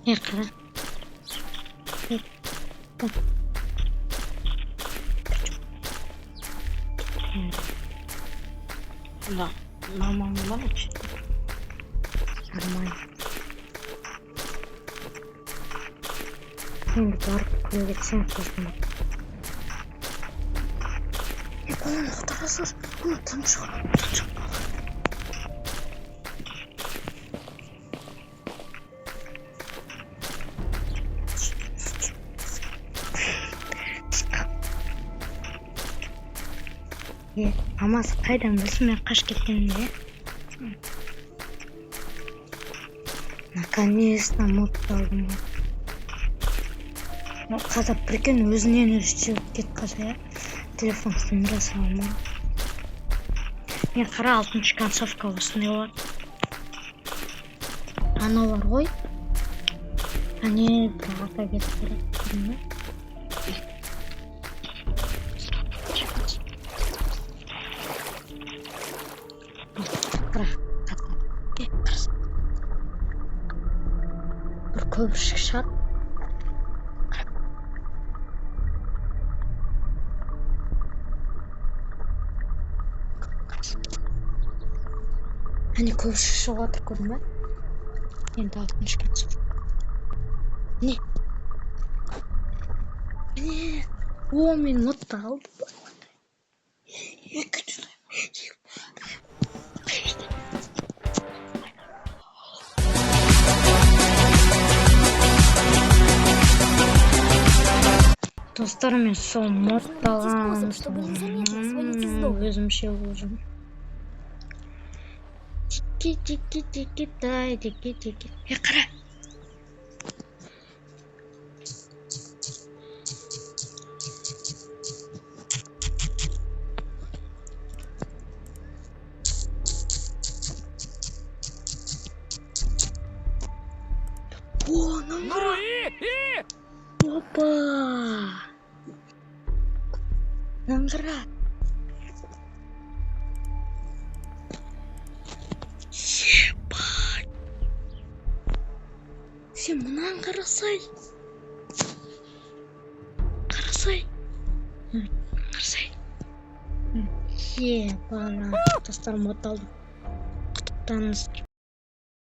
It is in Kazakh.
Е, қара. Е, е. Да, нормально ма вообще? Нормально. Енді барып көмектесемін сосын. Е, қолын құтқарасыз. Оны тұншығып, тұншығып қалған. Е, мамасы қайдан білсін мен қашып кеткенімді, е? Наконец-то мод алдым ғой. Ну, қазір, прикинь, өзінен өзі шығып кетіп қалса, иә, телефон сындыра саламын ғой. Мен, қара, алтыншы концовка осындай болады. Анау бар ғой, әне бір ата кетіп барады, көрдің бе? Қара, е, қараса, бір көбіршік шығады. Қара. Әне көбіршік шығып жатыр, көрдің бе? Енді алтыншы концовка не, міне. О, мен модты алдым. Екі. Достар, мен сол мод Нужно найти алған способ, чтобы незаметно свалить из дома. Өзімше болып. Тики тики тики тай, тики тики. Е, қара. О, мынаны қара. Опа, мынаны қара. Ебать, сен мынаны қарасай, қарасай, қарасай. Ебана, достар, мод алдым, құттықтаңыз.